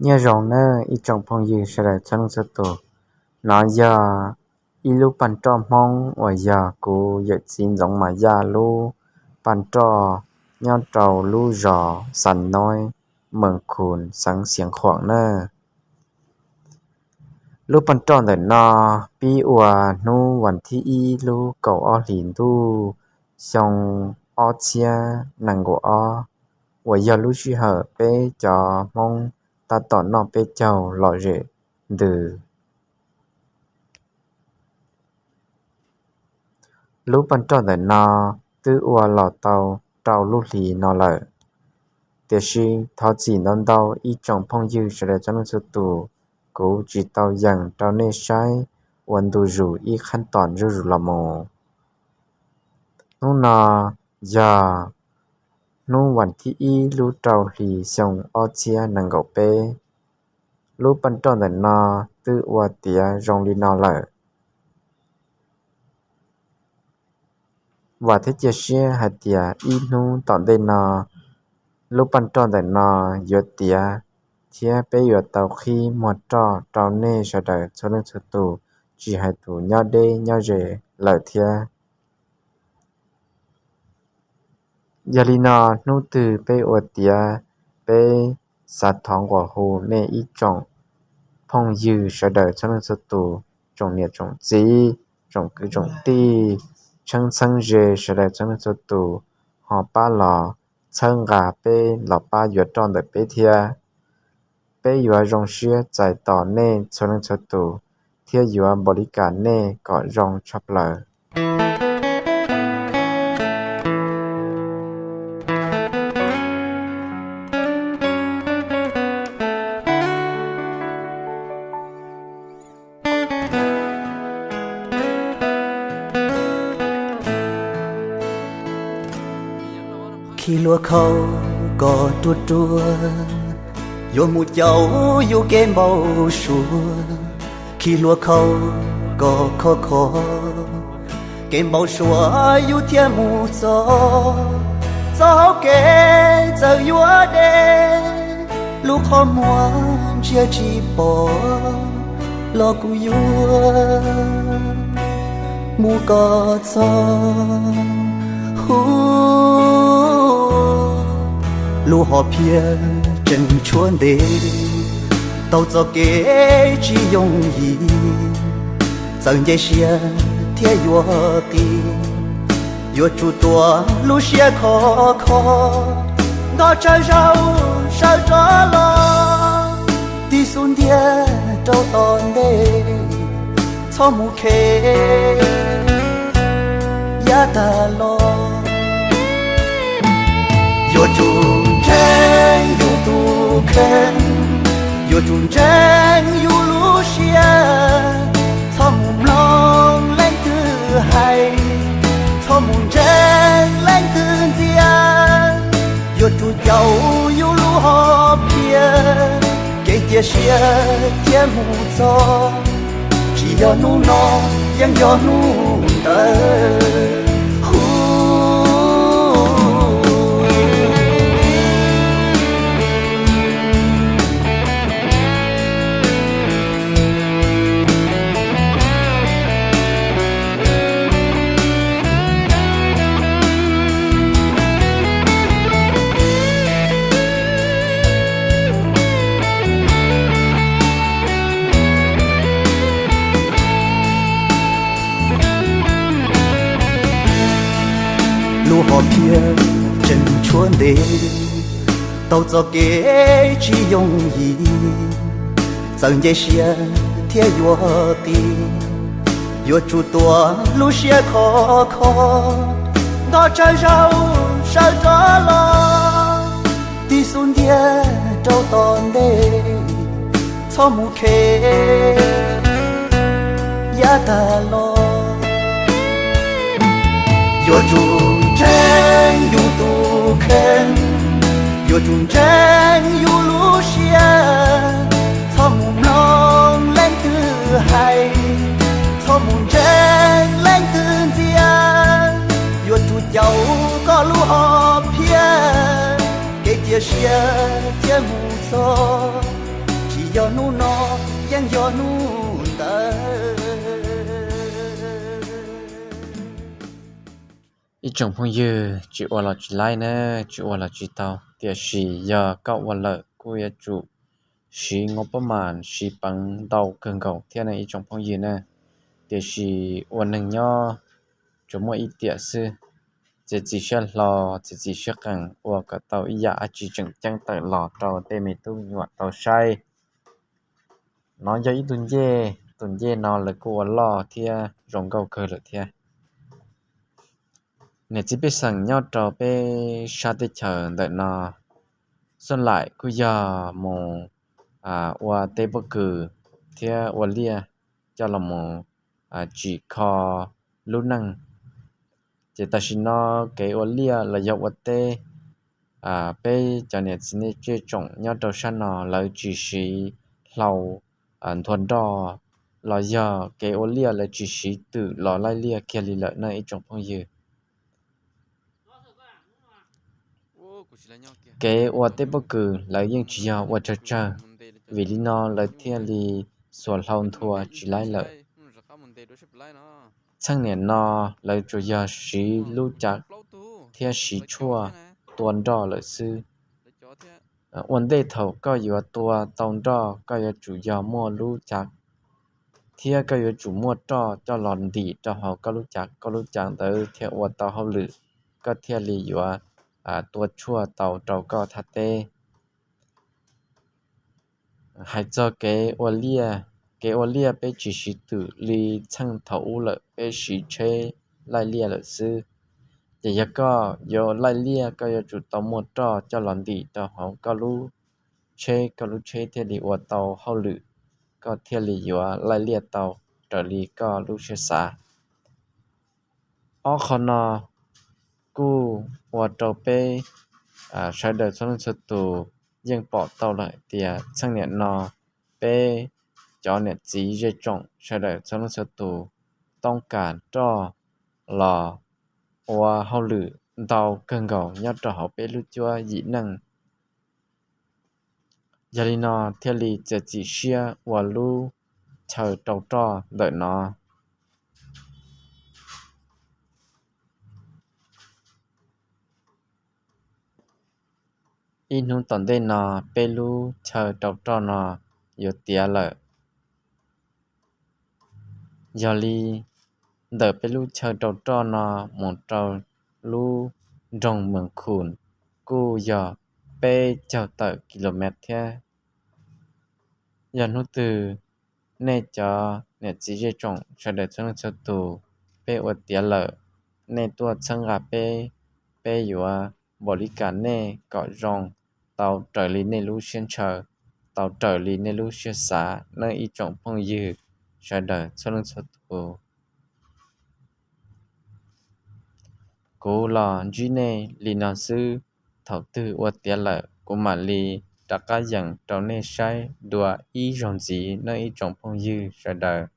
Nyob zoo nawb ib tsoom phooj ywg sawv daws txhua leej txhua tus. Nov yog ib lub paj roj Hmoob uas yog kuv yawm txiv Ntxoov Mas Yaj lub paj roj nyob rau lub zos Xas Noib, mees Khus, xeev Xiav Khuam nawb. Lub paj roj ntawm no pib ua hnub vas thib ib lub kaum ob hlis ntuj xyoo ob txhiab nees nkaum ob, uas yog lub sij hawm peb cov Hmoob tab tom noj peb caug lom zem ntws. Lub paj roj ntawm no twb ua los tau rau lub hlis no lawm, tiam sis thov txim ntau ntau ib tsoom phooj ywg sawv daws txhua leej txhua tus, kuv tsis tau yees rau nej saib ua ntu zus ib qhab tom zuj zus los mus. Hnub no yog hnub vas thib ib lub rau hlis xyoo ob txhiab nees nkaum peb. Lub paj roj ntawm no twb ua tiav zoo li no lawm. Vam thiab cia siab hais tias ib hnub tom ntej no lub paj roj ntawm no yuav tiav, thiab peb yuav tau qhib muag roj rau nej sawv daws txhua leej txhua tus, tsis hais tus nyob deb nyob ze lawm thiab. Yog li no hnub twg peb ua tiav, peb xav thov nquas hu nej ib tsoom phooj ywg sawv daws txhua leej txhua tus, tsoom niam tsoom txiv, tsoom kwv tsoom tij, txheeb txheeb ze sawv daws txhua leej txhua tus, ho pab los txhawb nqa peb los pab yuav roj ntawm peb thiab. Peb yuav zoo siab txais tos nej txhua leej txhua tus, thiab yuav npaum li cas nej kom zoo tshaj plaws. Khi hlua khau kom ruaj ruaj, yuav mus caum yus kev npau suav. Khi hlua khau kom khov kho, kev npau suav yus thiaj mus txog. Txoj hau kev txawm yuav deb, lub qhov muag ntsia tsis pom, los kuv yuav mus kom txog. Hu, lub hom phiaj tseem tshuav ntev, tau txoj kev tsis yooj yim, txawm nce siab thiab yuav qis, yuav tsum tuav lub siab khov kho, nto tsawg zaus sawv rov los, tig xub ntiag rau tom ntej, txhob mus khe yav tag los. Yuav tsum ntseeg yus tus kheej, yuav tsum ntseeg yus lub siab, txhob mus mloog leej twg hais, txhob mus ntseeg leej twg ntxias. Yuav tsum caum yus lub hom phiaj, kev cia siab thiaj mus txog. Tsis yog hnub no, yeej yog hnub ntawd. Hu, lub hom phiaj tseem tshuav ntev, tau txoj kev tsis yooj yim, txawm nce siab thiab yuav qis, yuav tsum tuav lub siab khov kho, nto tsawg zaus sawv rov los, tig xub ntiag rau tom ntej, txhob mus khe yav tag los. Yuav tsum ntseeg yus tus kheej, yuav tsum ntseeg yus lub siab, txhob mus mloog leej twg hais, txhob mus ntseeg leej twg ntxias. Yuav tsum caum koj lub hom phiaj, kev cia siab thiaj mus txog. Yog hnub no, yeej yog hnub ntawd. Ib tsoom phooj ywg, tsis ua los tsis laib na, tsis ua los tsis tau, tiam sis yog koj ua lawm kuj yuav tsum siv ngoo pab mas siv peev ntau kawg nkaus thiab ne ib tsoom phooj ywg na. Tiam sis ua neeg nyob tsuas muaj ib tiam xwb, txiav txim siab hlo, txiav txim siab qees ua kom tau ib yam dab tsi tseem ceeb tawm los rau tej me tub me nyuam tau saib. No yog ib tug ncej, tus ncej no lawv kuj ua loj thiab zoo nkauj kawg lawm thiab. Niam txiv pej xeem nyob rau peb sab teb chaws ntawm no, xub laim kuj yog mus ua teb pob kws thiab ua liaj coj los mus tsim kho lub neej. Ces tam sim no kev ua liaj los yog ua teb, peb cov niam txiv nej zej tsoom nyob rau sab no lawv tsis siv hlau nthua nroj los yog kev ua liaj lawv tsis siv twm los laij liaj kiag li lawm na ib tsoom phooj ywg. Kev ua teb pob kws lawv yeej tsis yog ua tsawg tsawg, vim li no lawv thiaj li xuas hlau nthua tsis laib lawm. Txheej niam no lawv tsuas yog siv lub cav thiab siv tshuaj tua nroj lawm xwb. Ua ntej thaum koj yuav tua tau nroj koj yuav tsum yog muaj lub cav thiab koj yuav tsum muaj roj coj los ntim rau hauv koj lub cav, koj lub cav ntawd thiaj ua tau hauj lwm, koj thiaj li yuav tua tshuaj tau rau koj thaj teb. Hais txog kev ua liaj, kev ua liaj peb tsis siv twm li txheej thaum ub lawm, peb siv tsheb laij liaj lawm xwb. Ces yog koj yuav laij liaj koj yuav tsum tau muaj roj coj los ntim rau hauv koj lub tsheb, koj lub tsheb thiaj li ua tau hauj lwm, koj thiaj li yuav laij liaj tau raws li koj lub siab xav. Ob qho no kuj ua rau peb sawv daws txhua leej txhua tus yeej pom tau lawm tias txheej niam no peb cov niam txiv zej tsoom sawv daws txhua leej txhua tus toob kas roj los ua hauj lwm ntau kawg nkaus nyob rau hauv peb lub cuab yim neej. Yog li no thiaj li txiav txim siab ua lub chaw rau roj ntawm no. Ib hnub tom ntej no peb lub chaw rau roj no yuav tiav lawm. Yog li ntawm peb lub chaw rau roj no mus rau lub nroog Mees Khum kuj yog peb caug tawm kilomev thiab. Yog hnub twg nej cov niam txiv zej tsoom sawv daws txhua leej txhua tus peb ua tiav lawm, nej tuaj txhawb nqa peb, peb yuav npaum li cas nej kom zoo, tau raws li nej lub siab ntshaw, tau raws li nej lub siab xav nawb ib tsoom phooj ywg sawv daws txhua leej txhua tus. Kuv los ntsib nej li no xwb, thaum twg ua tiav lawm kuv mam li rov qab yees rau nej saib dua ib zaug ntxiv nawb ib tsoom phooj ywg sawv daws.